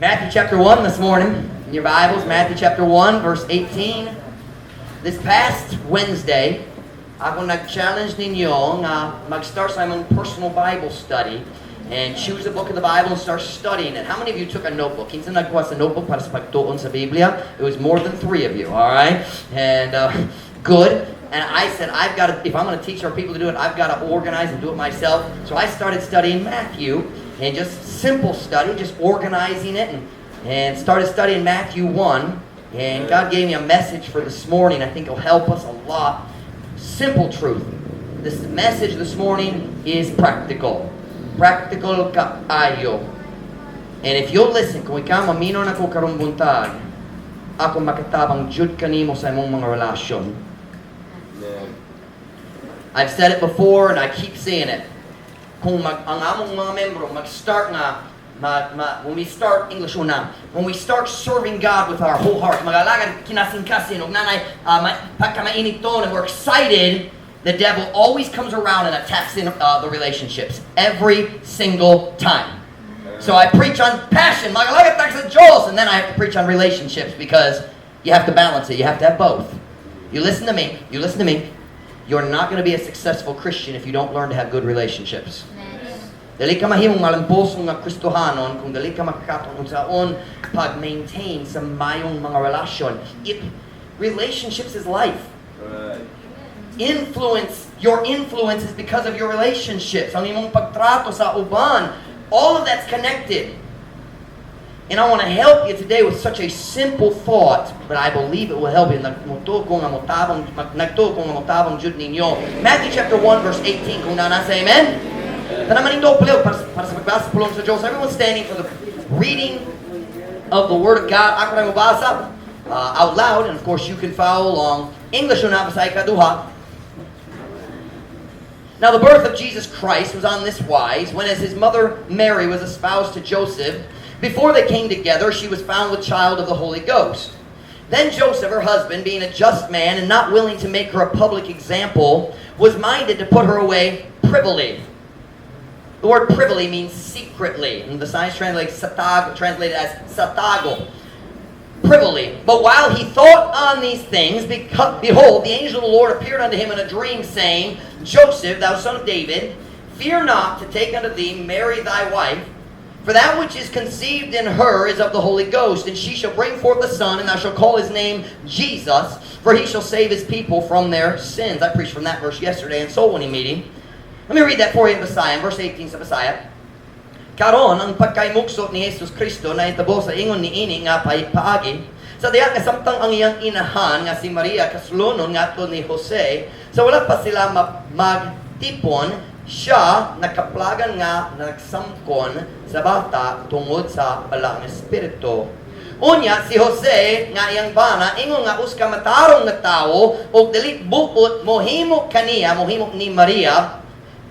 Matthew chapter 1 this morning. In your Bibles, Matthew chapter 1, verse 18. This past Wednesday, ako nag-challenge ninyo nga mag-start sa imong personal Bible study and choose a book of the Bible and start studying it. How many of you took a notebook? Kinsa nagkuha sa notebook para sa pagtuon sa Biblia? It was more than three of you, all right? And good. And I said, I've got to, if I'm going to teach our people to do it, I've got to organize and do it myself. So I started studying Matthew and just simple study, just organizing it and started studying Matthew 1. And God gave me a message for this morning. I think it'll help us a lot. Simple truth. This message this morning is practical. Practical kaayo. And if you'll listen, kung ikaw maminaw nako karong buntag, ako makatabang jud kanimo sa imong mga relasyon. I've said it before and I keep saying it. Kung ang among mga membro mag-start nga when we start, English una, when we start serving God with our whole heart, magalagad kinasingkasin, ug nanay pagkamainit to, and we're excited, the devil always comes around and attacks in the relationships every single time. So I preach on passion, magalagad ta sa Diyos, and then I have to preach on relationships because you have to balance it. You have to have both. You listen to me. You listen to me. You're not going to be a successful Christian if you don't learn to have good relationships. Dili ka mahimong malampuson nga Kristohanon kung dili ka makakaton unsaon pag-maintain sa mayong mga relasyon. Relationships is life. Influence, your influence is because of your relationships. Ang imong pagtrato sa uban, all of that's connected. And I want to help you today with such a simple thought, but I believe it will help you. Nagtuo ko nga motabang, nagtuo ko nga motabang jud ninyo. Matthew chapter 1 verse 18, kung naa na, say amen. Tanan manindog palihog para sa pagbasa pulong sa Diyos. Everyone standing for the reading of the Word of God. Ako na mabasa out loud, and of course you can follow along. English una sa ikaduha. Now the birth of Jesus Christ was on this wise, when as his mother Mary was espoused to Joseph, before they came together, she was found with child of the Holy Ghost. Then Joseph, her husband, being a just man and not willing to make her a public example, was minded to put her away privily. The word "privily" means secretly. And the science translates sa tago, translated as sa tago. Privily. But while he thought on these things, behold, the angel of the Lord appeared unto him in a dream, saying, "Joseph, thou son of David, fear not to take unto thee Mary thy wife, for that which is conceived in her is of the Holy Ghost, and she shall bring forth a son, and thou shalt call his name Jesus, for he shall save his people from their sins." I preached from that verse yesterday in soul winning meeting. Let me read that for you in Bisaya, verse 18 sa Bisaya. Karon ang pagkahimugso ni Jesus Kristo nahitabo sa ingon niini nga paagi sa diha nga samtang ang iyang inahan nga si Maria kaslonon ngadto ni Jose, sa wala pa sila magtipon, siya nakaplagan nga nagsamkon sa bata tungod sa Balaang Espiritu. Unya si Jose nga iyang bana, ingon nga usa ka matarong nga tawo ug dili buot mohimo kaniya, mohimo ni Maria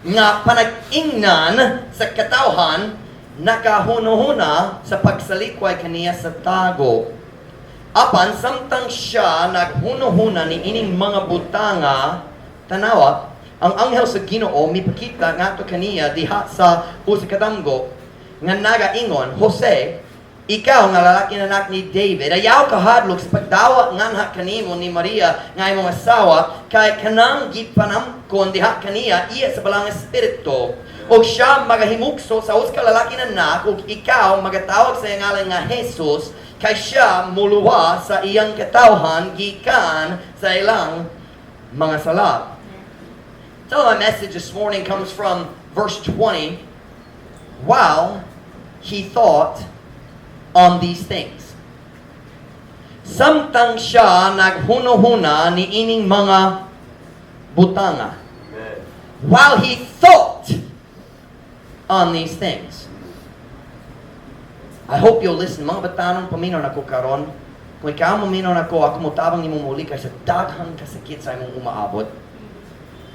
nga panag-ingnan sa katawhan, nakahunuhuna sa pagsalikway kaniya sa tago. Apan samtang siya naghunuhuna ni ining mga butanga, tanawa, ang anghel sa Ginoo mipakita ngadto kaniya diha sa usa ka damgo nga nagaingon, "Jose, ikaw nga lalaki na anak ni David, ayaw kahadlok sa pagdawat nganha kanimo ni Maria nga imong asawa, kay kanang gipanamkon diha kaniya iya sa Balaang Espiritu. Og siya magahimugso sa usa ka lalaki na anak, ug ikaw magatawag sa iyang ngalan nga Jesus, kay siya muluwas sa iyang katawhan gikan sa ilang mga sala." So my message this morning comes from verse 20. While he thought on these things. Samtang siya naghunuhuna ni ining mga butanga. While he thought on these things. I hope you'll listen. Mga batanon, paminaw nako karon. Kung ikaw maminaw nako, ako motabang nimo molikay sa daghang kasakit sa imong umaabot.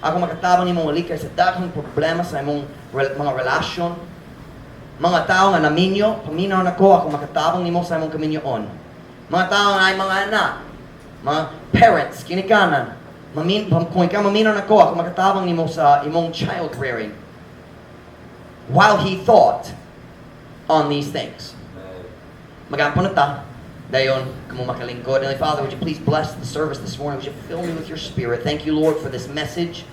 Ako makatabang nimo molikay sa daghang problema sa imong mga relasyon. Mga tao nga naminyo, paminaw nako, ako makatabang nimo sa imong kaminyoon. Mga tao nga ay mga anak, mga parents, ginikanan. Kung ikaw maminaw nako, ako makatabang nimo sa imong child rearing. While he thought on these things. Mag-ampo na ta. Dayon, kamo makalingkod. Heavenly Father, would you please bless the service this morning? Would you fill me with your Spirit? Thank you, Lord, for this message.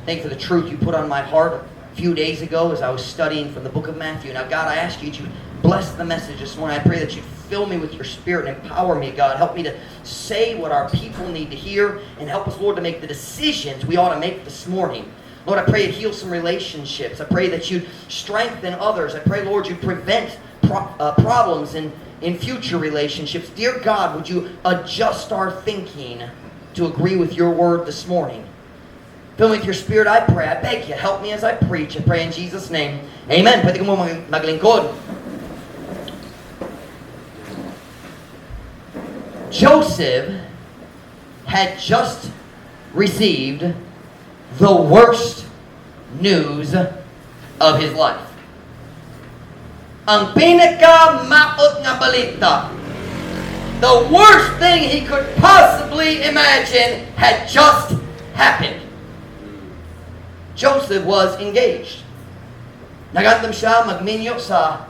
Thank you for the truth you put on my heart a few days ago as I was studying from the book of Matthew. Now, God, I ask you to bless the message this morning. I pray that you'd fill me with your Spirit and empower me, God. Help me to say what our people need to hear and help us, Lord, to make the decisions we ought to make this morning. Lord, I pray you'd heal some relationships. I pray that you'd strengthen others. I pray, Lord, you'd prevent problems in future relationships. Dear God, would you adjust our thinking to agree with your word this morning? Fill me with your Spirit, I pray. I beg you, help me as I preach. I pray in Jesus' name. Amen. Pwede kamo maglingkod. Joseph had just received the worst news of his life. Ang pinaka-maot nga balita, the worst thing he could possibly imagine, had just happened. Joseph was engaged. Nagandam siya magminyo sa,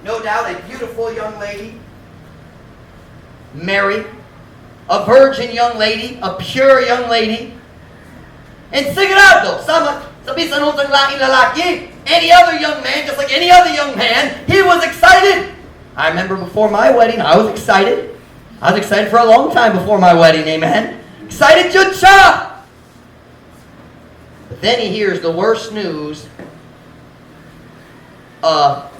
no doubt, a beautiful young lady, Mary, a virgin young lady, a pure young lady. And sigurado, sama sa bisan unsang laing lalaki, any other young man, just like any other young man, he was excited. I remember before my wedding, I was excited. I was excited for a long time before my wedding, amen. Excited jud siya! But then he hears the worst news a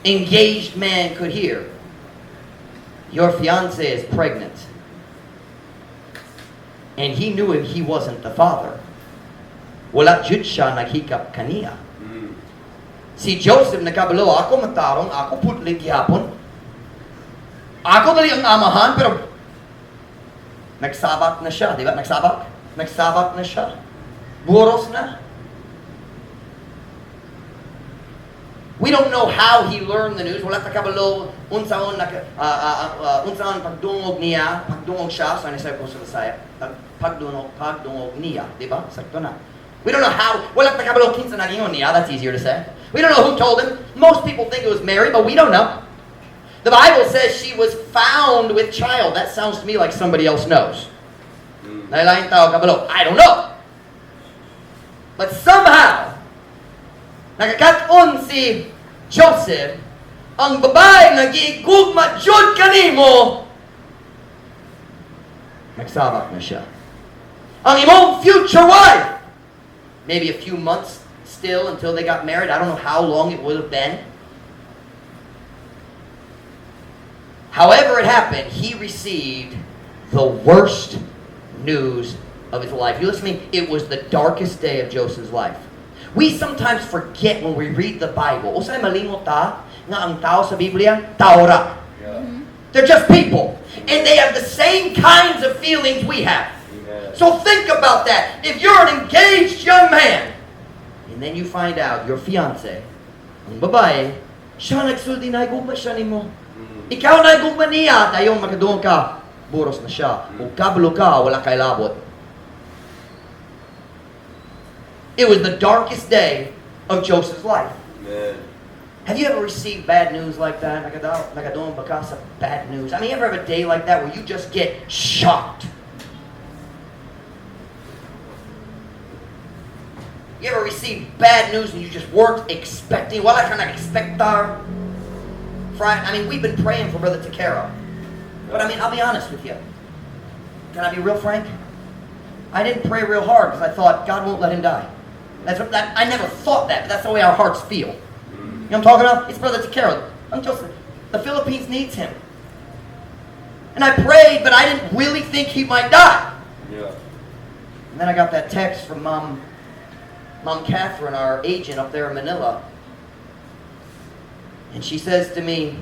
engaged man could hear. Your fiance is pregnant. And he knew him, he wasn't the father. Wala jud siya naghikap kaniya. Si Joseph nakabalo, ako matarong, ako putli gihapon. Ako dali ang amahan, pero nagsabak na siya, di ba? Nagsabak? Nagsabak na siya. Buros na. We don't know how he learned the news. Wala ta kabalo unsaon unsaon pagdungog niya, pagdungog siya, sa so, ko sa Bisaya. Pagdungog niya, di ba? Sakto na. We don't know how. Wala ta kabalo kinsa nagingon niya. That's easier to say. We don't know who told him. Most people think it was Mary, but we don't know. The Bible says she was found with child. That sounds to me like somebody else knows. Nailaing tao kabalo. I don't know. But somehow, nakakat-on si Joseph, ang babae nga gigugma jud kanimo, nagsabak na siya. Ang imong future wife, maybe a few months still until they got married. I don't know how long it would have been. However it happened, he received the worst news of his life. You listen to me? It was the darkest day of Joseph's life. We sometimes forget when we read the Bible. Usay malimot ta nga ang tao sa Biblia, tao ra. Yeah. They're just people. And they have the same kinds of feelings we have. Amen. So think about that. If you're an engaged young man, and then you find out your fiance, ang babae, siya nagsulti na gugma siya nimo. Ikaw na gugma niya, dayon makaduong ka, buros na siya. Kung kabalo ka, wala kay labot. It was the darkest day of Joseph's life. Amen. Have you ever received bad news like that? Nakadong ba ka sa bad news? I mean, you ever have a day like that where you just get shocked? You ever receive bad news and you just weren't expecting? Wala ka nag-expectar. I mean, we've been praying for Brother Takero. But I mean, I'll be honest with you. Can I be real frank? I didn't pray real hard because I thought God won't let him die. I never thought that, but that's the way our hearts feel. You know what I'm talking about? It's Brother Takero. I'm just, the Philippines needs him. And I prayed, but I didn't really think he might die. Yeah. And then I got that text from Mom Catherine, our agent up there in Manila. And she says to me,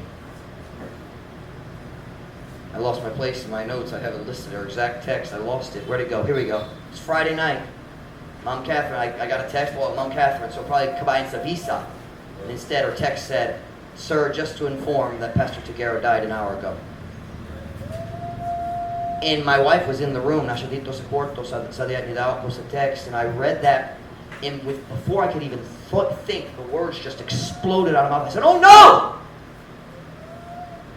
I lost my place in my notes. I have it listed, her exact text. I lost it. Where'd it go? Here we go. It's Friday night. Mom Catherine, I got a text. Well, Mom Catherine, so probably kabayan sa visa. And instead, her text said, Sir, just to inform that Pastor Tagero died an hour ago. And my wife was in the room. Nasa dito sa kwarto, sa diya nidawat ko sa text. And I read that, and before I could even think, the words just exploded out of my mouth. I said, Oh no!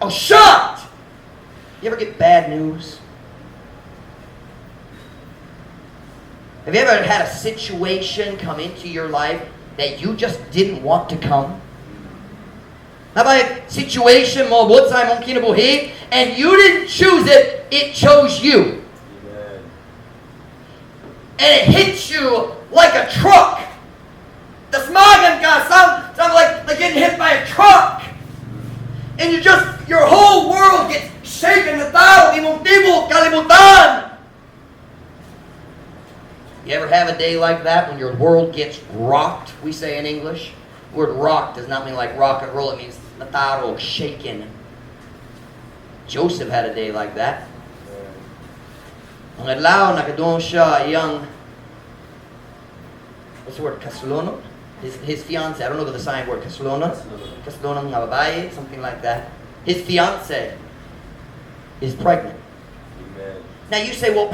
I was shocked. You ever get bad news? Have you ever had a situation come into your life that you just didn't want to come? Naa bay situation moabot sa imong kinabuhi and you didn't choose it, it chose you. Amen. And it hits you like a truck. Dasmagan ka, sound like getting hit by a truck. And your whole world gets shaken. Natarog imong tibok kalibutan. You ever have a day like that when your world gets rocked, we say in English? The word "rock" does not mean like rock and roll. It means natarog, shaken. Joseph had a day like that. Amen. Ang adlaw, nakadungog siya iyang, what's the word, kasulunod? His fiance, I don't know the sign word, kasulunod? Kasulunod nga babae, something like that. His fiance is pregnant. Amen. Now you say, "Well,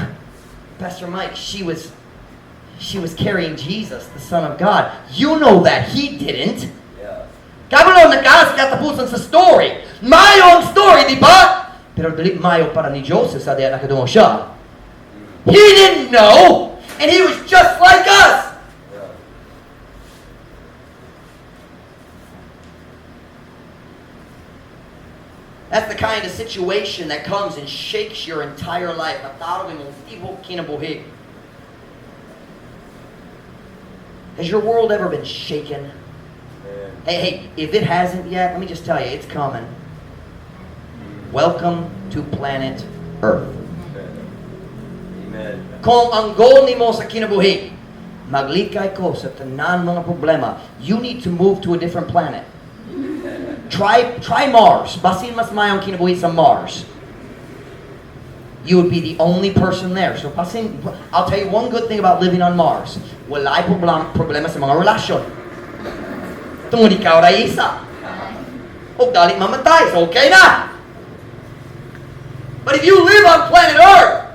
Pastor Mike, she was carrying Jesus, the Son of God." You know that. He didn't. Kabalo na ka sa katapusan sa story. Maayo ang story, di ba? Pero dili maayo para ni Joseph sa diha nakadungog siya. He didn't know, and he was just like us. That's the kind of situation that comes and shakes your entire life. Natarog imong tibok kinabuhi. Has your world ever been shaken? Amen. Hey, if it hasn't yet, let me just tell you, it's coming. Welcome to planet Earth. Amen. Kung ang goal nimo sa kinabuhi, maglikay ko sa tanan mga problema, you need to move to a different planet. Try Mars. Basin mas maayong kinabuhi sa Mars. You would be the only person there. So basin, I'll tell you one good thing about living on Mars. Walay problema sa mga relasyon. Tungod ikaw ra isa. O dali mamatay, so okay na. But if you live on planet Earth,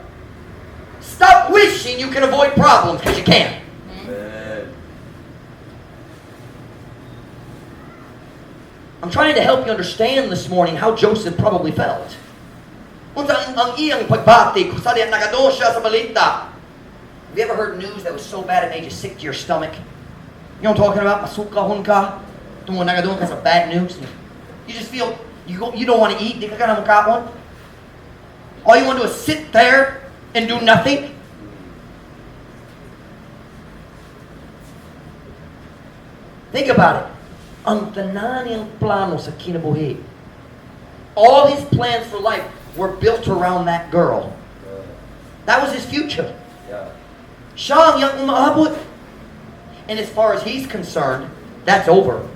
stop wishing you can avoid problems, because you can't. Amen. I'm trying to help you understand this morning how Joseph probably felt. Unsa ang iyang pagbati kung sa diha nakadungog siya sa balita. Have you ever heard news that was so bad it made you sick to your stomach? You know what I'm talking about? Masukahon ka. Tungod nakadungog ka sa bad news. You just feel, you don't want to eat. Di ka ganahan mokaon. All you want to do is sit there and do nothing. Think about it. Ang tanan niyang plano sa kinabuhi. All his plans for life were built around that girl. That was his future. Siya ang iyang umaabot. And as far as he's concerned, that's over.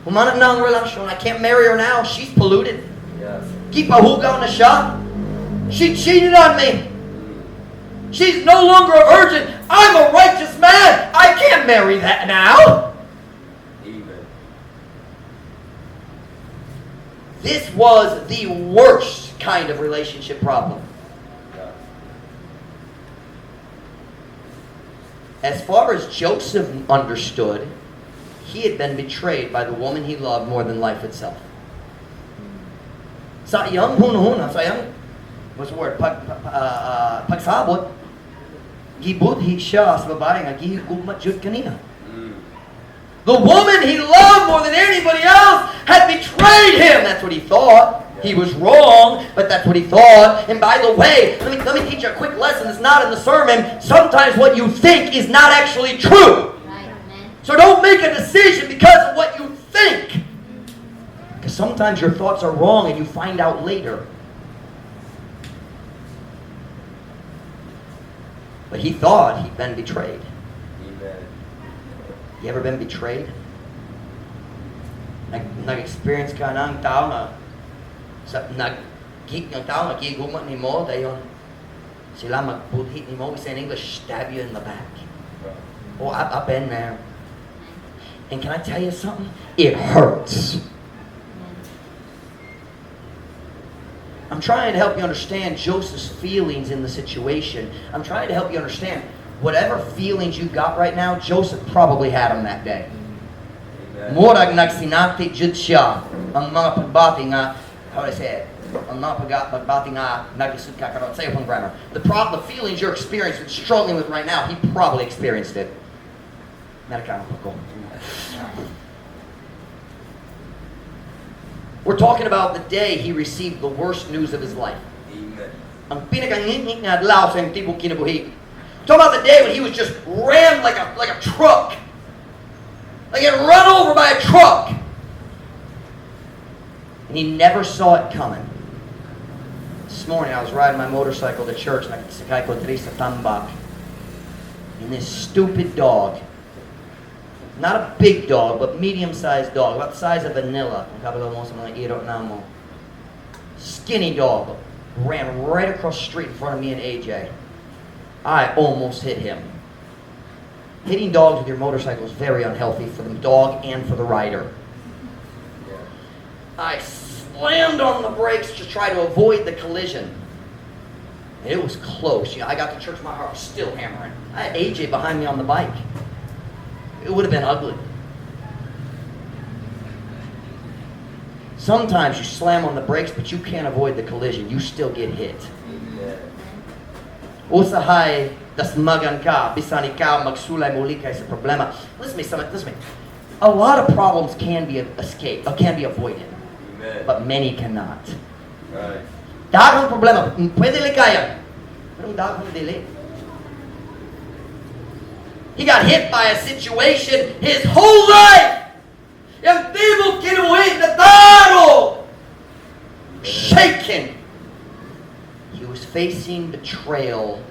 Human na ang relasyon. I can't marry her now. She's polluted. Gipahugaw na siya. She cheated on me. She's no longer a virgin. I'm a righteous man. I can't marry that now. Amen. This was the worst kind of relationship problem. As far as Joseph understood, he had been betrayed by the woman he loved more than life itself. Sa iyang hunahuna, sa iyang, what's the word, pagsabot, gibudhi siya sa babae nga gihigugma jud kaniya. The woman he loved more than anybody else had betrayed him. That's what he thought. He was wrong, but that's what he thought. And by the way, let me teach you a quick lesson that's not in the sermon. Sometimes what you think is not actually true. Right, amen. So don't make a decision because of what you think. Because sometimes your thoughts are wrong and you find out later. But he thought he'd been betrayed. Amen. You ever been betrayed? Nag-experience ka ng tao na sa, nag, ang tao nagigugma nimo, dayon sila magbudhi nimo, we say in English, stab you in the back. Oh, I've been there. And can I tell you something? It hurts. I'm trying to help you understand Joseph's feelings in the situation. I'm trying to help you understand whatever feelings you've got right now, Joseph probably had them that day. Amen. Murag nagsinati jud siya ang mga pagbati nga How would I say it? Ang mga pagbati nga naglisod ka karon sa pang grammar. The feelings you're experiencing, struggling with right now, he probably experienced it. Amerikano pa ko. We're talking about the day he received the worst news of his life. Amen. Ang pinakangingik nga adlaw sa iyang tibok kinabuhi. Talk about the day when he was just rammed like a truck. Like he got run over by a truck. And he never saw it coming. This morning I was riding my motorcycle to church, nagsakay ko diri sa Tambak. And this stupid dog, not a big dog, but medium-sized dog, about the size of Vanilla, kung kabalo mo sa mga iro namo. Skinny dog, ran right across the street in front of me and AJ. I almost hit him. Hitting dogs with your motorcycle is very unhealthy for the dog and for the rider. I slammed on the brakes to try to avoid the collision. And it was close. I got to church, my heart was still hammering. I had AJ behind me on the bike. It would have been ugly. Sometimes you slam on the brakes, but you can't avoid the collision. You still get hit. Amen. Usahay, dasmagan ka, bisan ikaw magsulay muli kay sa problema. Listen to me, somebody, listen to me. A lot of problems can be escaped, can be avoided. Amen. But many cannot. Right. Daghang problema, pwede likayan, pero daghang dili. He got hit by a situation his whole life. Yang tibok kinabuhi natarog. Shaken. He was facing betrayal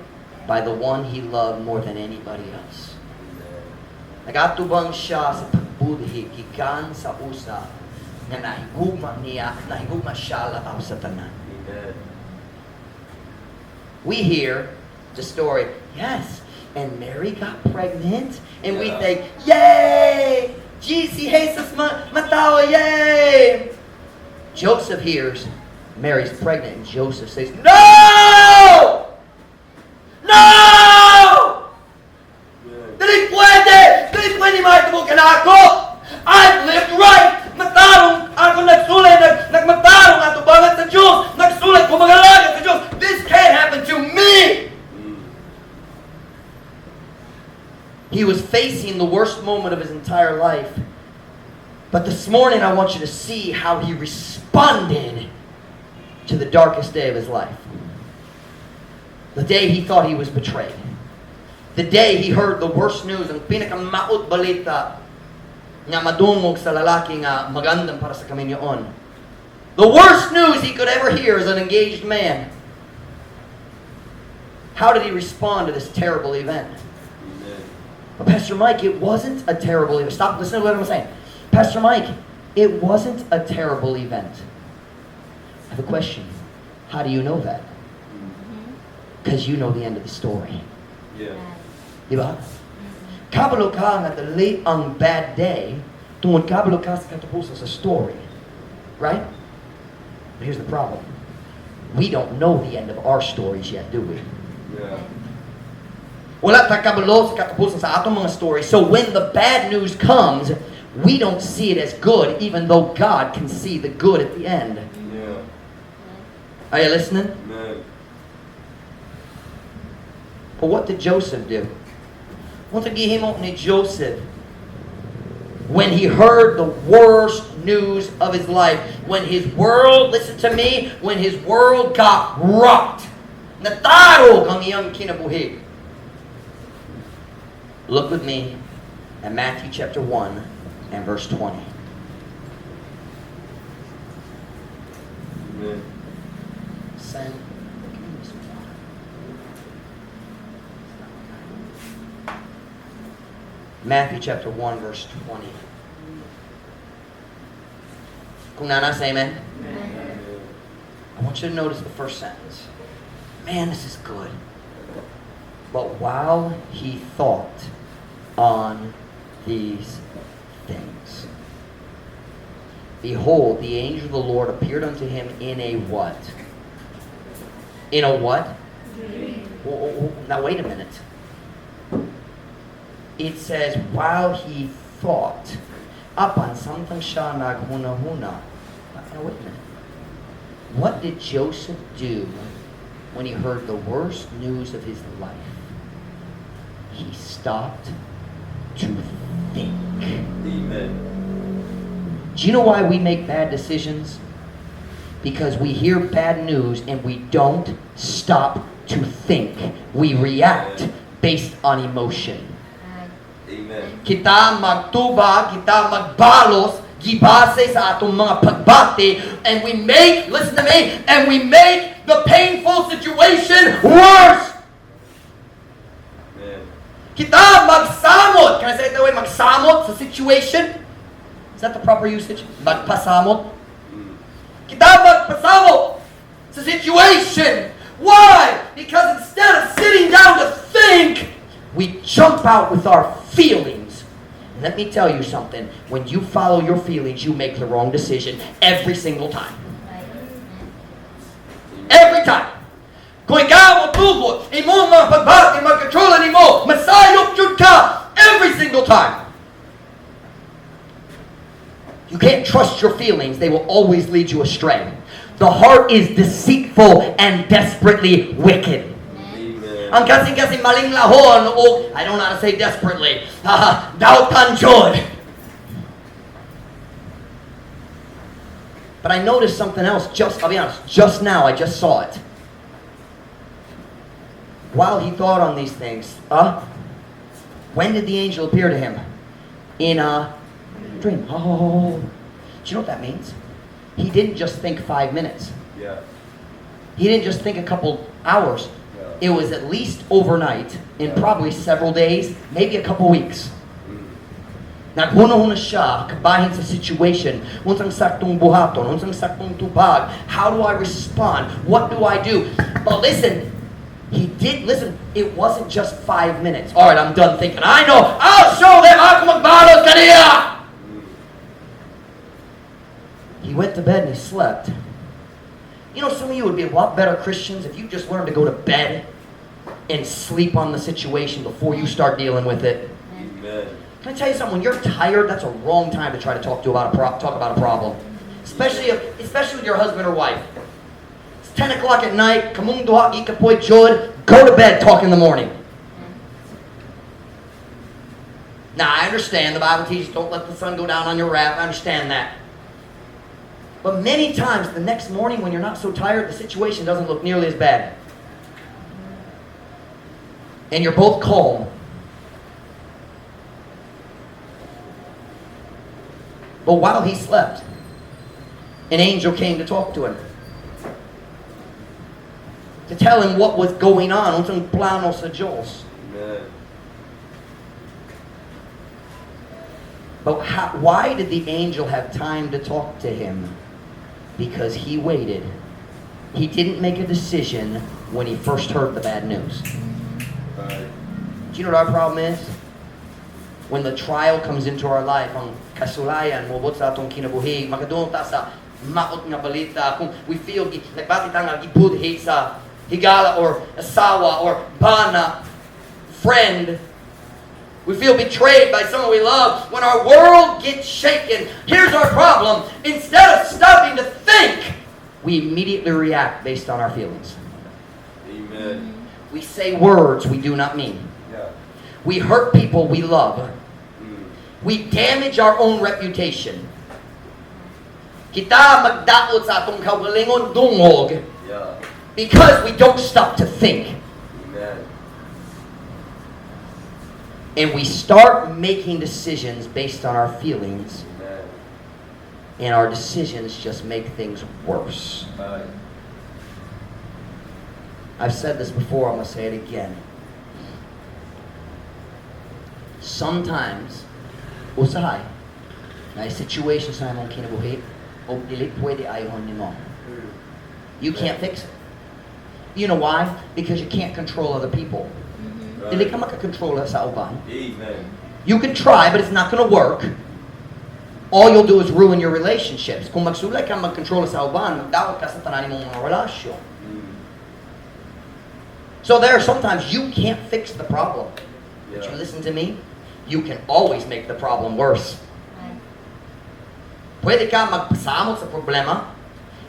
by the one he loved more than anybody else. Nagatubang siya sa pagbudhi gikan sa usa nga nahigugma niya, nahigugma siya labaw sa tanan. Amen. We hear the story, yes, and Mary got pregnant, and we think, yay! Si Jesus matawo, yay! Joseph hears Mary's pregnant, and Joseph says, no! No! Dili pwede! Dili pwede mahitabo kanako! I've lived right! Matarong ako nagsulay, nagmatarong atubangan sa Diyos! Nagsulay ko mag-alaga sa Diyos! This can't happen to me! He was facing the worst moment of his entire life. But this morning, I want you to see how he responded to the darkest day of his life. The day he thought he was betrayed. The day he heard the worst news, ang pinakamaot balita nga madungog sa lalaki nga magandang para sa kaminyoon. The worst news he could ever hear as an engaged man. How did he respond to this terrible event? Amen. But Pastor Mike, it wasn't a terrible event. Stop, listen to what I'm saying. Pastor Mike, it wasn't a terrible event. I have a question. How do you know that? Because you know the end of the story. Diba? Kabalo ka nga dili ang bad day, tungod kabalo ka sa katapusan sa story. Right? But here's the problem. We don't know the end of our stories yet, do we? Wala ta kabalo sa katapusan sa atong mga story. So when the bad news comes, we don't see it as good, even though God can see the good at the end. Are you listening? Amen. But what did Joseph do? What did gihimo ni Joseph when he heard the worst news of his life? When his world, listen to me, when his world got rocked. Natarog ang iyang kinabuhi. Look with me at Matthew chapter 1 and verse 20. Amen. Send, give me some water. Matthew chapter 1, verse 20. Kung nana, say amen. Amen. I want you to notice the first sentence. Man, this is good. But while he thought on these things, behold, the angel of the Lord appeared unto him in a what? In a what? Dream. Whoa, whoa, whoa. Now wait a minute. It says, while he thought, apan samtang siya naghuna-huna. Now wait a minute. What did Joseph do when he heard the worst news of his life? He stopped to think. Amen. Do you know why we make bad decisions? Because we hear bad news and we don't stop to think. We react based on emotion. Amen. Kita magtubag, kita magbalos, gibase sa atong mga pagbati, and we make, listen to me, and we make the painful situation worse. Amen. Kita magsamot. Can I say it that way? Magsamot sa situation? Is that the proper usage? Magpasamot? Kita magpasamot sa situation. Why? Because instead of sitting down to think, we jump out with our feelings. And let me tell you something. When you follow your feelings, you make the wrong decision every single time. Every time. Kung ikaw motugot, imong mga pagbati, magkontrola nimo, masayop jud ka every single time. You can't trust your feelings. They will always lead you astray. The heart is deceitful and desperately wicked. Amen. Ang kasing-kasing malinglahon o, I don't know how to say "desperately," dautan jud. But I noticed something else just, I'll be honest, just now, I just saw it. While he thought on these things, when did the angel appear to him? In a dream. Oh, do you know what that means? He didn't just think 5 minutes. He didn't just think a couple hours. It was at least overnight, in probably several days, maybe a couple weeks. Naghuna-huna siya, kabahin sa situation, unsang saktong buhaton, unsang saktong tubag, how do I respond? What do I do? But listen, he did, listen, it wasn't just 5 minutes. "All right, I'm done thinking. I know, I'll show them ako magbalos kaniya!" He went to bed and he slept. Some of you would be a lot better Christians if you just learned to go to bed and sleep on the situation before you start dealing with it. Amen. Can I tell you something? When you're tired, that's a wrong time to try to talk about a problem, especially with your husband or wife. It's 10 o'clock at night. Kamong duha gikapoy jud. Go to bed. Talk in the morning. Now I understand the Bible teaches don't let the sun go down on your wrath. I understand that. But many times the next morning when you're not so tired, the situation doesn't look nearly as bad. And you're both calm. But while he slept, an angel came to talk to him, to tell him what was going on. Unsang plano sa Diyos. Amen. But why did the angel have time to talk to him? Because he waited. He didn't make a decision when he first heard the bad news. Do you know what our problem is? When the trial comes into our life, ang kasulayan, mobot sa atong kinabuhi, makadungog ta sa maot nga balita, kung we feel, nagbati ta nga gibudhi sa higala or asawa or bana, friend, we feel betrayed by someone we love. When our world gets shaken, here's our problem. Instead of stopping to think, we immediately react based on our feelings. Amen. We say words we do not mean. We hurt people we love. We damage our own reputation. Kita magdaot sa atong kaugalingon dungog because we don't stop to think. Amen. And we start making decisions based on our feelings, Amen. And our decisions just make things worse. I've said this before, I'm going to say it again. Sometimes, usahay, na situation sa imong kinabuhi, o dili pwede ayuhon nimo. You can't fix it. You know why? Because you can't control other people. Dili ka makakontrol sa uban. Amen. You can try, but it's not going to work. All you'll do is ruin your relationships. Kung magsulay ka magkontrol sa uban, magdawat ka sa tanan nimong mga relasyon. So there are sometimes you can't fix the problem. But you listen to me, you can always make the problem worse. Pwede ka magpasamot sa problema.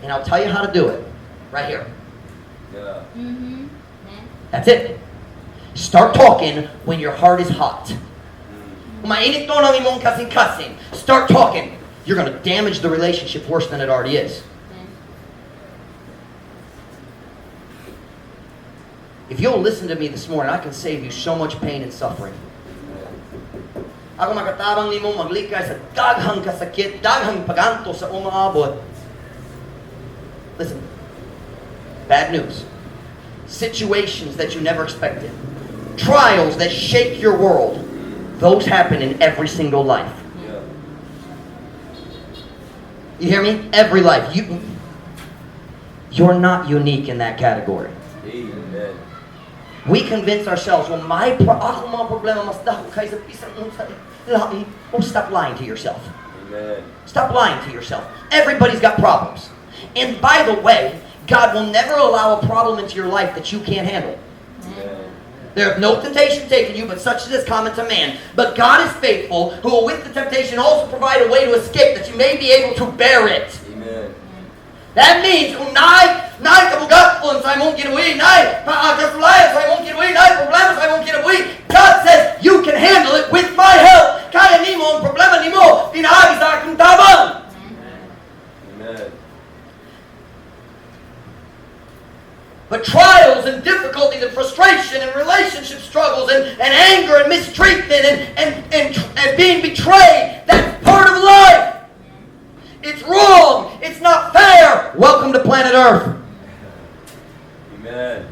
And I'll tell you how to do it. Right here. Yeah. That's it. Start talking when your heart is hot. Mainit to ng imong kasing-kasing. Start talking. You're going to damage the relationship worse than it already is. If you'll listen to me this morning, I can save you so much pain and suffering. Ako makatabang nimo maglikay sa daghang kasakit, daghang paganto sa umaabot. Listen, bad news. Situations that you never expected. Trials that shake your world. Those happen in every single life. You hear me? Every life. You're not unique in that category. Amen. We convince ourselves, "Well, ako mga problema mas dako kaysa bisan unsa lahi." Oh, stop lying to yourself. Amen. Stop lying to yourself. Everybody's got problems. And by the way, God will never allow a problem into your life that you can't handle. Amen. There is no temptation taken you, but such as is common to man. But God is faithful, who will with the temptation also provide a way to escape, that you may be able to bear it. Amen. That means kung naay kabugaton sa imong kinabuhi, naay kasulayan sa imong kinabuhi, naay problema sa imong kinabuhi, God says, "You can handle it with my help." Kaya nimo ang problema nimo, pinaagi sa akong tabang. Amen. But trials and difficulties and frustration and relationship struggles and anger and mistreatment and being betrayed, that's part of life. It's wrong. It's not fair. Welcome to planet Earth. Amen.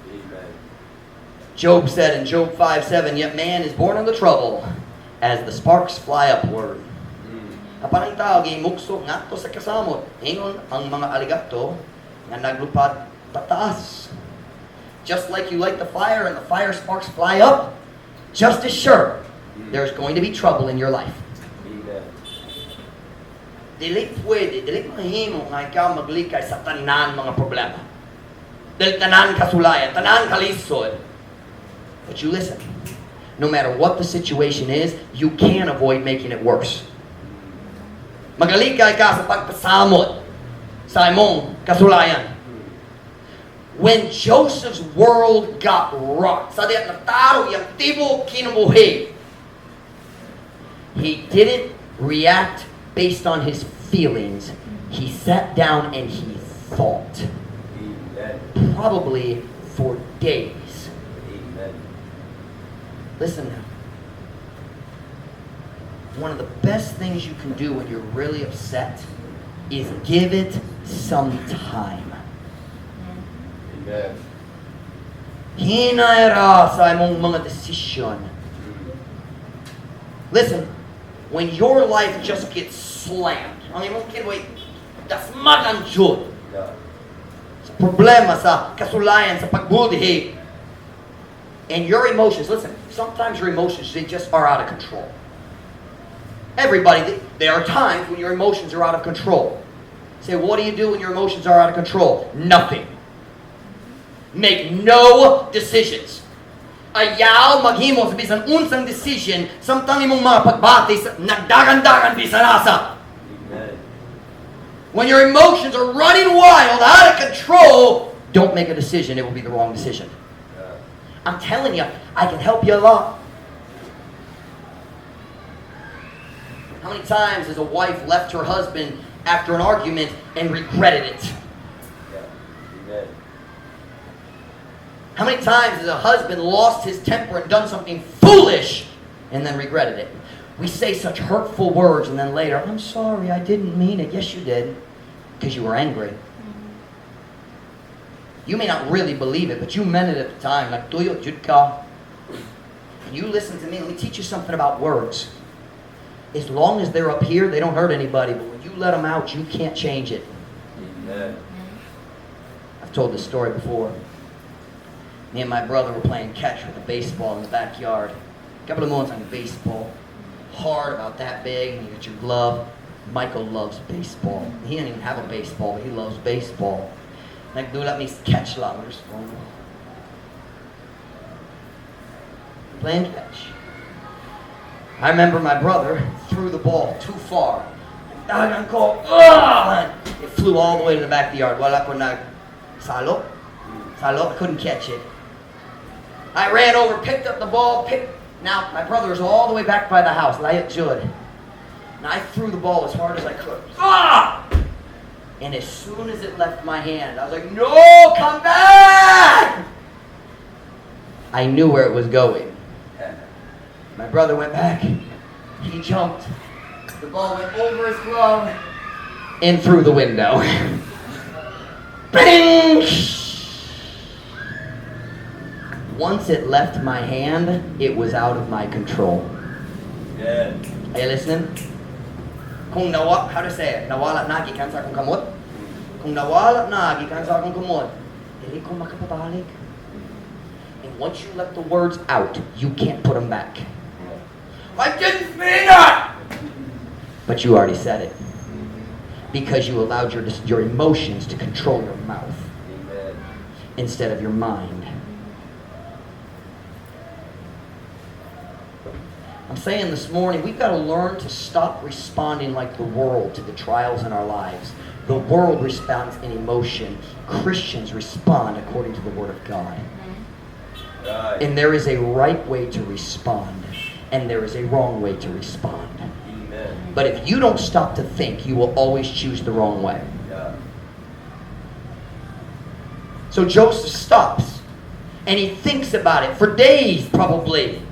Amen. Job said in Job 5:7, "Yet man is born unto trouble as the sparks fly upward." Apan ang tao gimukso ngadto sa kasamot, ingon ang mga aligato nga naglupad pataas. Just like you light the fire and the fire sparks fly up, just as sure there's going to be trouble in your life. Amen. Dili pwede, dili mahimo nga ikaw maglikay sa tanan mga problema. Dili tanan kasulayan, tanan kalisod. But you listen, no matter what the situation is, you can avoid making it worse. Magalikay ka sa pagpasamot sa imong kasulayan. When Joseph's world got rocked, sa diya nataro iyang tibuok kinabuhi, he didn't react based on his feelings. He sat down and he thought. Amen. Probably for days. Amen. Listen now. One of the best things you can do when you're really upset is give it some time. Amen. Hinay ra sa imong mga desisyon. Listen, when your life just gets slammed, ang imong kinabuhi, dasmagan jud. Sa problema, sa kasulayan, sa pagbudhi. And your emotions, listen, sometimes your emotions, they just are out of control. Everybody, there are times when your emotions are out of control. Say, what do you do when your emotions are out of control? Nothing. Make no decisions. Ayaw maghimo sa bisan unsang decision samtang imong mga pagbati sa nagdagan-dagan bisan asa. Amen. When your emotions are running wild, out of control, don't make a decision. It will be the wrong decision. I'm telling you, I can help you a lot. How many times has a wife left her husband after an argument and regretted it? Yeah. Amen. How many times has a husband lost his temper and done something foolish and then regretted it? We say such hurtful words and then later, "I'm sorry, I didn't mean it." Yes, you did, because you were angry. You may not really believe it, but you meant it at the time. Like, tuyo, jud ka. And you listen to me. Let me teach you something about words. As long as they're up here, they don't hurt anybody. But when you let them out, you can't change it. Amen. I've told this story before. Me and my brother were playing catch with a baseball in the backyard. A couple of moments on the baseball. Hard, about that big, and you get your glove. Michael loves baseball. He didn't even have a baseball, but he loves baseball. Like, do let me catch lang. We're just going playing catch. I remember my brother threw the ball too far. Dagan ko. Ugh! It flew all the way to the back of the yard. Wala ko nag salo. Salo. I couldn't catch it. I ran over, picked up the ball, picked. Now, my brother's all the way back by the house, layo jud. And I threw the ball as hard as I could. Ah! And as soon as it left my hand, I was like, "No, come back!" I knew where it was going. My brother went back. He jumped. The ball went over his glove and through the window. Bing! Once it left my hand, it was out of my control. Are you listening? Kung nawa, how to say it? Nawala na gikan sa akong kamot. Kung nawala na gikan sa akong kamot, dili ko makapabalik. And once you let the words out, you can't put them back. "I didn't mean it!" But you already said it. Because you allowed your emotions to control your mouth Amen. Instead of your mind. I'm saying this morning, we've got to learn to stop responding like the world to the trials in our lives. The world responds in emotion. Christians respond according to the Word of God. And there is a right way to respond, and there is a wrong way to respond. Amen. But if you don't stop to think, you will always choose the wrong way. So Joseph stops and he thinks about it for days, probably.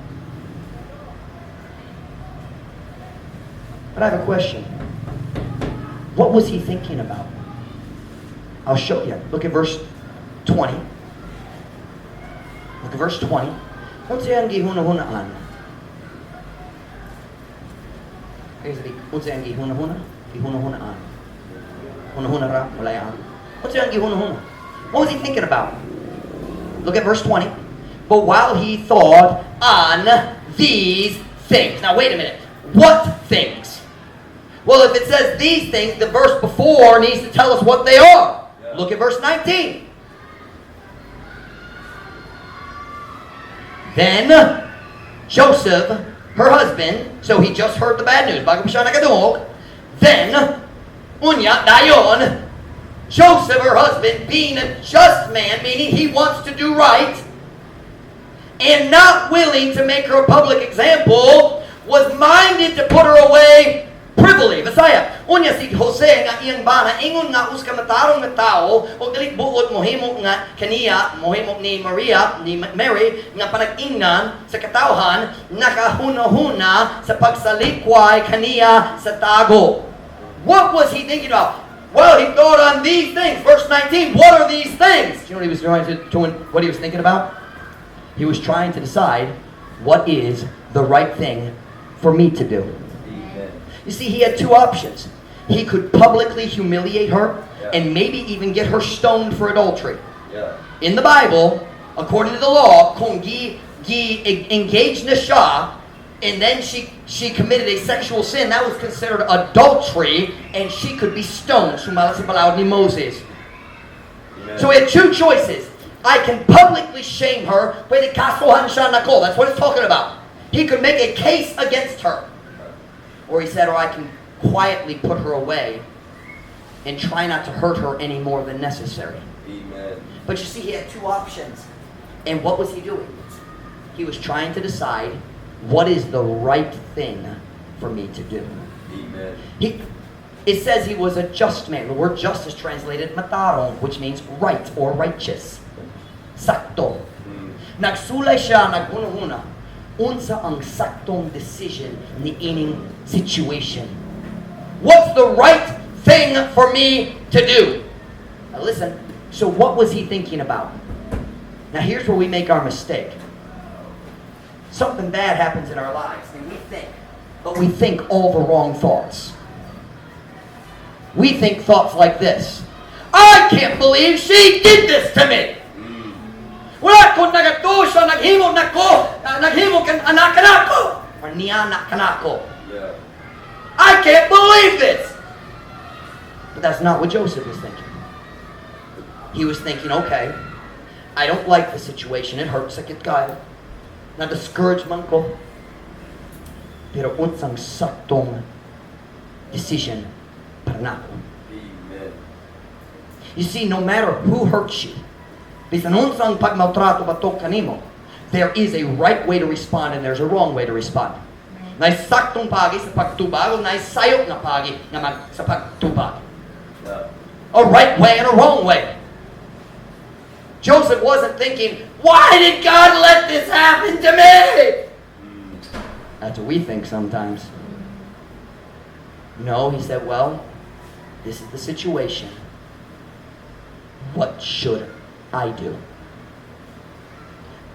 But I have a question. What was he thinking about? I'll show you. Look at verse 20. Look at verse 20. Unsa ang gihuna-hunaan? Unsa ang gihuna-huna? Gihuna-hunaan. Huna-huna ra, wala yan. Unsa ang gihuna-huna? What was he thinking about? Look at verse 20. But while he thought on these things. Now wait a minute. What things? Well, if it says these things, the verse before needs to tell us what they are. Look at verse 19. Then Joseph, her husband, so he just heard the bad news. Bago pa siya nakadungog. Then, unya, dayon, Joseph, her husband, being a just man, meaning he wants to do right, and not willing to make her a public example, was minded to put her away privily. Bisaya, unya si Jose nga iyang bana, ingon nga usa ka matarong nga tawo, og dili buot mohimo nga kaniya, mohimo ni Maria, ni Mary, nga panag-ingnan sa katawhan, nakahuna-huna sa pagsalikway kaniya sa tago. What was he thinking about? Well, he thought on these things. Verse 19, what are these things? Do you know what he was trying to, what he was thinking about? He was trying to decide what is the right thing for me to do. Amen. You see, he had two options. He could publicly humiliate her and maybe even get her stoned for adultery. In the Bible, according to the law, kung gi engaged na siya, and then she committed a sexual sin, that was considered adultery, and she could be stoned. Sumala sa balaod ni Moses. Amen. So he had two choices. I can publicly shame her, pwede kasuhan siya nako. That's what it's talking about. He could make a case against her. Or he said, or I can quietly put her away and try not to hurt her any more than necessary. Amen. But you see, he had two options. And what was he doing? He was trying to decide what is the right thing for me to do. Amen. It says he was a just man. The word just is translated matarong, which means right or righteous. Sakto. Nagsulay siya, naghuna-huna. Unsa ang saktong decision ni ining situation? What's the right thing for me to do? Now listen, so what was he thinking about? Now here's where we make our mistake. Something bad happens in our lives, and we think, but we think all the wrong thoughts. We think thoughts like this: "I can't believe she did this to me. Wala ko nagato siya, naghimo nako, naghimo kan anak kanako, or niya anak kanako. I can't believe this." But that's not what Joseph was thinking. He was thinking, "Okay, I don't like the situation. It hurts. Sakit kaayo. Na-discourage man ko. Pero unsang saktong decision para nako. Amen. You see, no matter who hurts you, bisan unsang pagmaltrato batok kanimo, there is a right way to respond and there's a wrong way to respond. Naay saktong paagi sa pagtubag o naay sayop nga paagi nga sa pagtubag. A right way and a wrong way. Joseph wasn't thinking, "Why did God let this happen to me?" That's what we think sometimes. No, he said, "Well, this is the situation. What should I do?"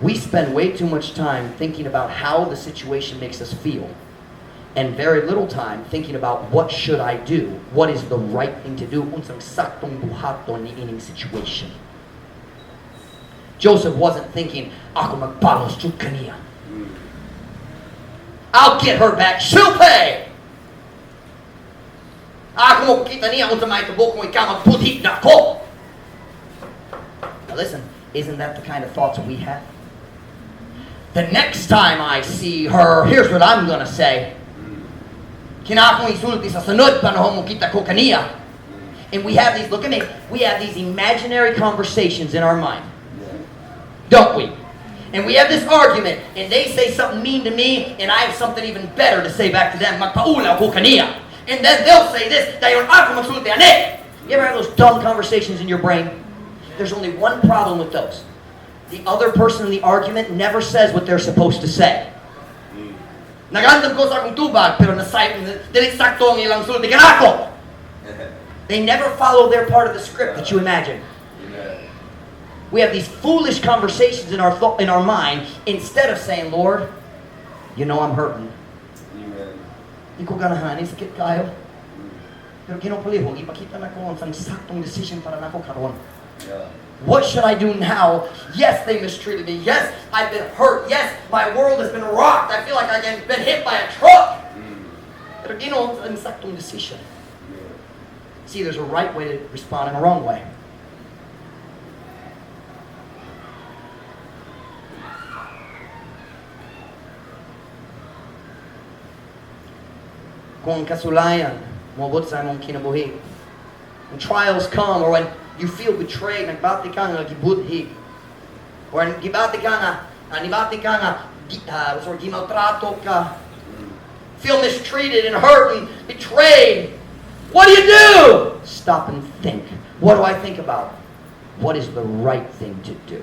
We spend way too much time thinking about how the situation makes us feel, and very little time thinking about what should I do? What is the right thing to do? Unsang saktong buhaton ni ining situation. Joseph wasn't thinking, "Ako magbalos jud kaniya. I'll get her back. She'll pay. Ako mopakita niya unsa mahitabo kung ikaw magbudhi nako." Now listen, isn't that the kind of thoughts we have? "The next time I see her, here's what I'm gonna say. Kini akong isulti sa sunod panahon mokita ko kaniya." And we have these, look at me, we have these imaginary conversations in our mind. Don't we? And we have this argument, and they say something mean to me, and I have something even better to say back to them. Magpaulaw ko kaniya. And then they'll say this, dayon ako magsulti ani. You ever have those dumb conversations in your brain? There's only one problem with those. The other person in the argument never says what they're supposed to say. Nag-andam ko sa akong tubag, pero nasayop, dili sakto ang ilang sulti kanako. They never follow their part of the script that you imagine. Amen. We have these foolish conversations in our mind instead of saying, "Lord, you know I'm hurting. Amen. Di ko ganahan, sakit kaayo. Pero Ginoo, palihog, ipakita nako ang saktong decision para nako karon. What should I do now? Yes, they mistreated me. Yes, I've been hurt. Yes, my world has been rocked. I feel like I've been hit by a truck. Pero Ginoo, ang saktong decision." See, there's a right way to respond and a wrong way. Kung ang kasulayan moabot sa imong kinabuhi, when trials come or when you feel betrayed, nagbati ka nga gibudhi, or gibati ka nga, nibati ka nga, sorry, gimaltrato ka, feel mistreated and hurt and betrayed, what do you do? Stop and think. What do I think about? What is the right thing to do?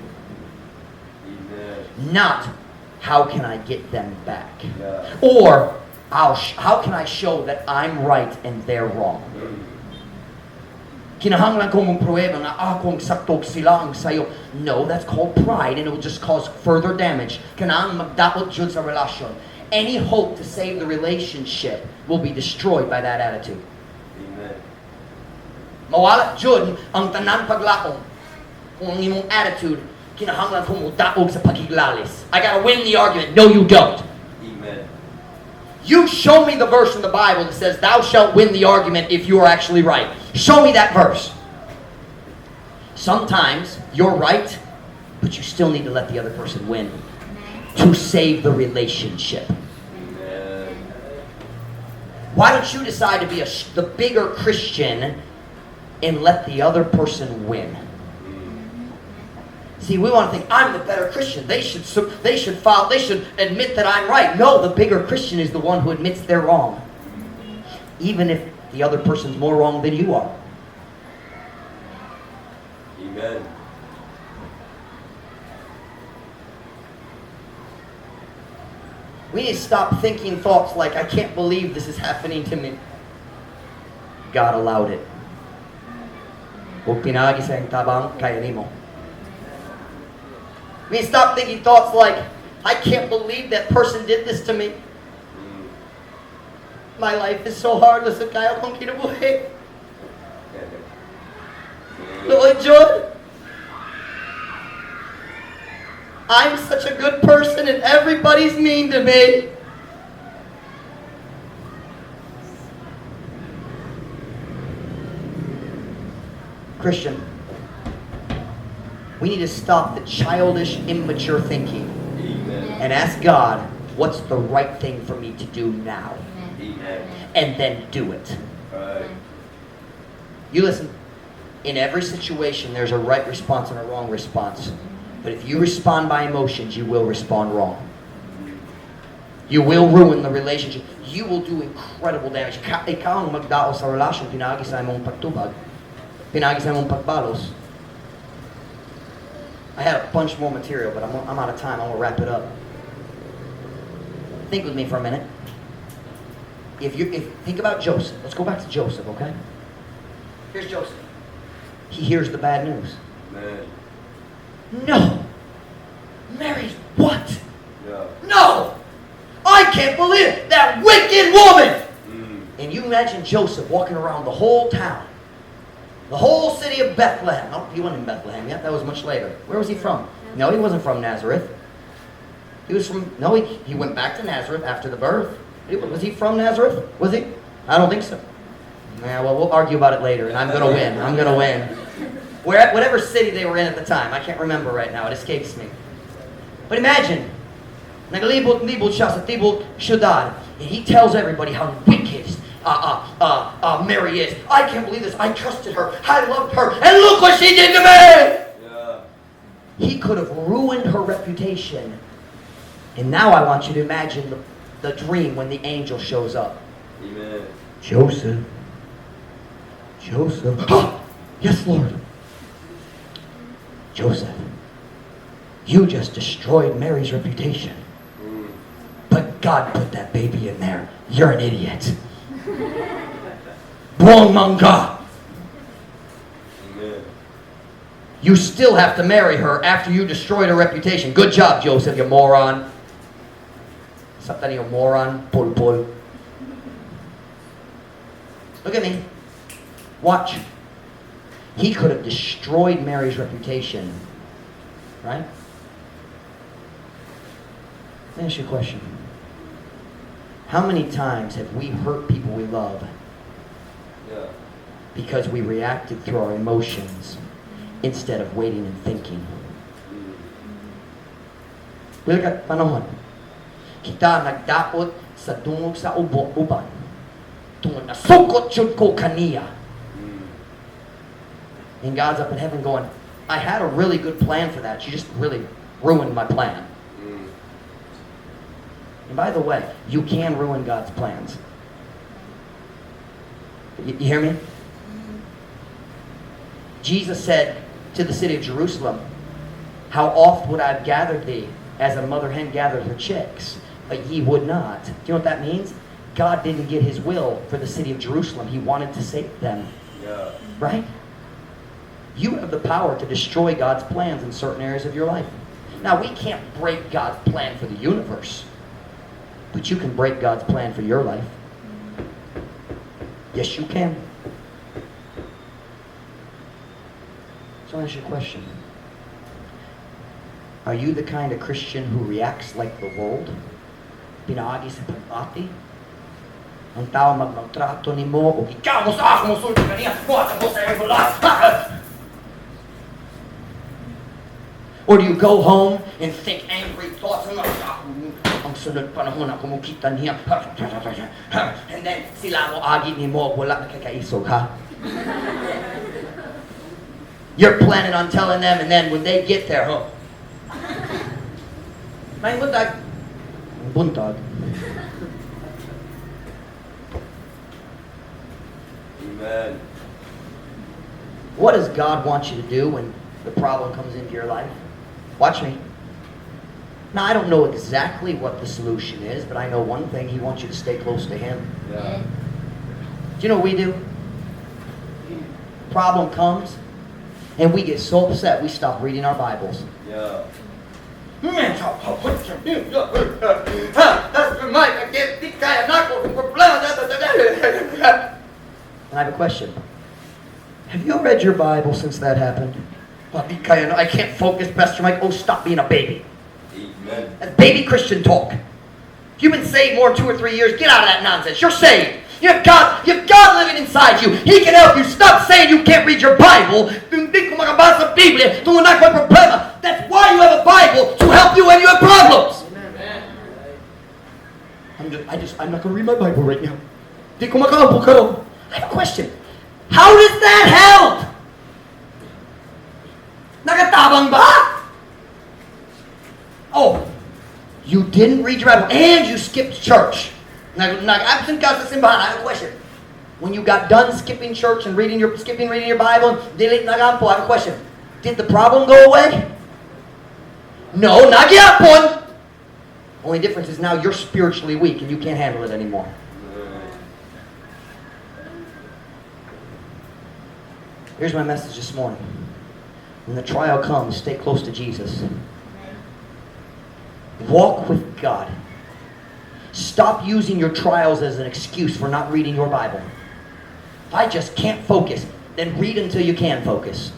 Amen. Not how can I get them back? Or how can I show that I'm right and they're wrong? Kinahanglan ko mopruweba nga ako ang sakto, sila ang sayop. No, that's called pride and it will just cause further damage. Kanang magdaot jud sa relasyon. Any hope to save the relationship will be destroyed by that attitude. Amen. Mawala jud ang tanan paglaom kung ang imong attitude, kinahanglan ko modaog sa pagiglalis. I got to win the argument. No, you don't. Amen. You show me the verse in the Bible that says thou shalt win the argument if you are actually right. Show me that verse. Sometimes you're right, but you still need to let the other person win to save the relationship. Amen. Why don't you decide to be the bigger Christian and let the other person win? See, we want to think, "I'm the better Christian. They should follow, they should admit that I'm right." No, the bigger Christian is the one who admits they're wrong. Even if the other person's more wrong than you are. Amen. We need to stop thinking thoughts like, "I can't believe this is happening to me." God allowed it. Ug pinaagi sa iyang tabang, kaya nimo. We need to stop thinking thoughts like, "I can't believe that person did this to me. My life is so hard. Lisod kaayo akong kinabuhi. Lord John, I'm such a good person and everybody's mean to me." Christian, we need to stop the childish, immature thinking Amen. And ask God, "What's the right thing for me to do now?" Amen. And then do it. Right. You listen. In every situation, there's a right response and a wrong response. But if you respond by emotions, you will respond wrong. You will ruin the relationship. You will do incredible damage. Ikaw ang magdao sa relasyon, pinaagi sa imong pagtubag, pinaagi sa imong pagbalos. I had a bunch more material, but I'm out of time. I'm going to wrap it up. Think with me for a minute. If you if think about Joseph. Let's go back to Joseph, okay? Here's Joseph. He hears the bad news. Amen. No! Mary's what? Yeah. No! I can't believe it! That wicked woman! And you imagine Joseph walking around the whole town, the whole city of Bethlehem. No, he wasn't in Bethlehem yet. That was much later. Where was he from? No, he wasn't from Nazareth. He was from, no, he went back to Nazareth after the birth. Was he from Nazareth? Was he? I don't think so. Yeah, well, we'll argue about it later, and I'm going to win. I'm going to win. Whatever city they were in at the time, I can't remember right now. It escapes me. But imagine, naglibot-libot siya sa tibok syudad, and he tells everybody how wicked Mary is. I can't believe this. I trusted her. I loved her. And look what she did to me! Yeah. He could have ruined her reputation. And now I want you to imagine the dream when the angel shows up. Amen. Joseph. Joseph. Yes, Lord. Joseph, you just destroyed Mary's reputation. But God put that baby in there. You're an idiot. Buang man ka. Amen. You still have to marry her after you destroyed her reputation. Good job, Joseph, you moron. Something, you moron. Pul pul. Look at me. Watch. He could have destroyed Mary's reputation. Right? Let me ask you a question. How many times have we hurt people we love because we reacted through our emotions instead of waiting and thinking? Pila ka panahon, kita nagdaot sa dungog sa uban tungod nasukot jud ko kaniya. And God's up in heaven going, "I had a really good plan for that. You just really ruined my plan." And by the way, you can ruin God's plans. You hear me? Jesus said to the city of Jerusalem, "How oft would I have gathered thee as a mother hen gathers her chicks, but ye would not." Do you know what that means? God didn't get his will for the city of Jerusalem. He wanted to save them. Right? You have the power to destroy God's plans in certain areas of your life. Now, we can't break God's plan for the universe, but you can break God's plan for your life. Yes, you can. So I ask you a question. Are you the kind of Christian who reacts like the world? Pinaagi sa pagbati? Ang tao magmaltrato nimo o ikaw mo sa ako mosulti kaniya, mo at mo sa iyong lahat. Or do you go home and think angry thoughts? Ang sunod panahon ako mokita niya. And then sila moagi nimo, wala na kay kaisog, ha? You're planning on telling them, and then when they get there, huh? Maayong buntag. Buntag. Amen. What does God want you to do when the problem comes into your life? Watch me. Now, I don't know exactly what the solution is, but I know one thing. He wants you to stay close to Him. Do you know what we do? Problem comes, and we get so upset we stop reading our Bibles. And I have a question. Have you read your Bible since that happened? I can't focus, Pastor Mike. Oh, stop being a baby. Amen. That's baby Christian talk. If you've been saved more than 2 or 3 years, get out of that nonsense. You're saved. You have God living inside you. He can help you. Stop saying you can't read your Bible. Hindi ko makabasa Biblia. Tungod na ako'y problema. That's why you have a Bible, to help you when you have problems. Amen. I'm not going to read my Bible right now. Di ko makaampo karon. I have a question. How does that help? Nakatabang ba? Oh, you didn't read your Bible and you skipped church. Nag-absent ka sa simbahan. I have a question. When you got done skipping church and reading your skipping reading your Bible, dili nagampo, I have a question. Did the problem go away? No, naa gyapon. Only difference is now you're spiritually weak and you can't handle it anymore. Right. Here's my message this morning. When the trial comes, stay close to Jesus. Walk with God. Stop using your trials as an excuse for not reading your Bible. If I just can't focus, then read until you can focus.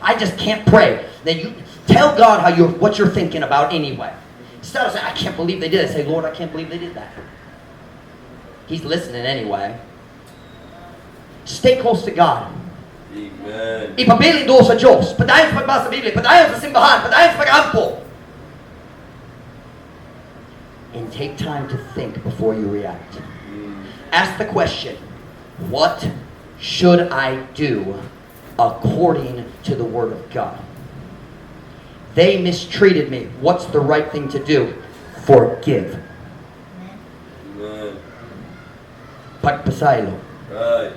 I just can't pray. Then you tell God how you're what you're thinking about anyway. Instead of saying, "I can't believe they did it," say, "Lord, I can't believe they did that." He's listening anyway. Stay close to God. Amen. Ipabilin duol sa Diyos. Padayon sa pagbasa sa Biblia. Padayon sa simbahan. Padayon sa pag-ampo. And take time to think before you react. Ask the question, "What should I do according to the Word of God? They mistreated me. What's the right thing to do?" Forgive. Amen. Pagpasaylo. Right.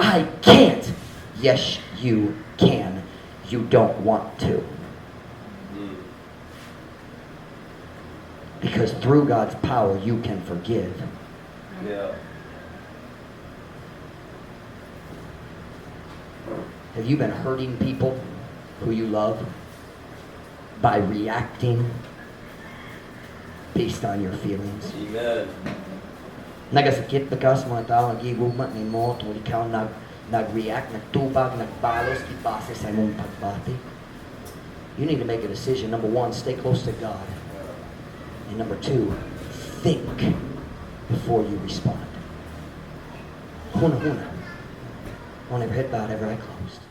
I can't. Yes, you can. You don't want to. Because through God's power, you can forgive. Have you been hurting people who you love by reacting based on your feelings? Amen. Nagasakit ba ka sa mga tao nagigugma nimo tungod ikaw nag-react, nagtubag, nagbalos, gibase sa imong pagbati? You need to make a decision. Number one, stay close to God. And number two, think before you respond. Huna huna. On every head bowed, every eye closed.